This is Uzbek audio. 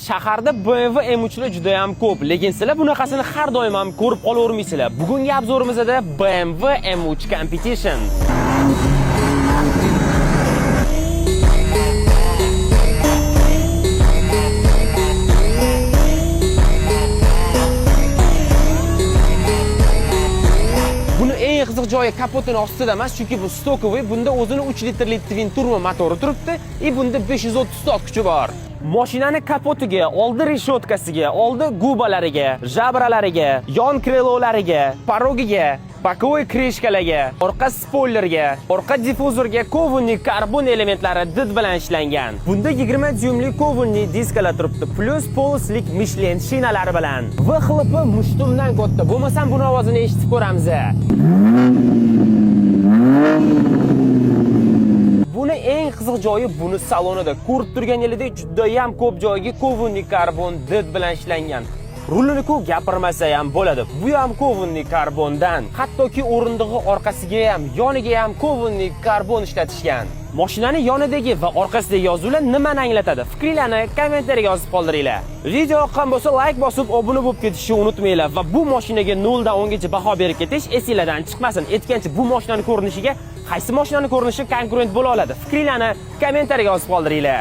Shaharda BMW M3 lar juda ham ko'p, lekin sizlar bunaqasini har doim ham ko'rib qolavermaysizlar. Bugungi обзор imizda BMW M3 Competition. Buni eng qiziq joyi kapotini ostida emas, chunki bu стоковый, bunda o'zini 3 litrli twin turbo motori turibdi и bunda 530 ot kuchi bor. Mashinani kapotiga, oldi reshotkasiga, oldi губа lariga, жабра lariga, yon крыло lariga, порог iga, боковой крышка larga, orqa spoilerga, orqa difuzorga кованый karbon elementlari did bilan ishlangan. Bunda 20 dyumli кованый diskalar turibdi, плюс полосlik Michelin shinalari bilan. Выхлоп i mushtumdan katta. Bo'lmasam buni ovozini eshitib ko'ramiz. Buni eng qiziq joyi buni salonida. Ko'rib turganingizdek juda ham ko'p joyga кованый karbon did bilan ishlangan. Rulini-ku gapirmasa ham bo'ladi. Bu ham кованый karbondan. Hattoki o'rindig'i orqasiga ham, yoniga ham кованый karbon ishlatishgan. Mashinani yonidagi va orqasidagi yozuvlar nimani anglatadi? Fikringlarni kommentariyaga yozib qoldiringlar. Video yoqqan bo'lsa, like bosib, obuna bo'lib ketishni unutmanglar va bu mashinaga 0 dan 10 gacha baho berib ketish esinglardan chiqmasin. Aytgancha, bu mashinani ko'rinishiga qaysi mashinani ko'rinishi konkurent bo'la oladi? Fikringlarni kommentariyaga yozib qoldiringlar.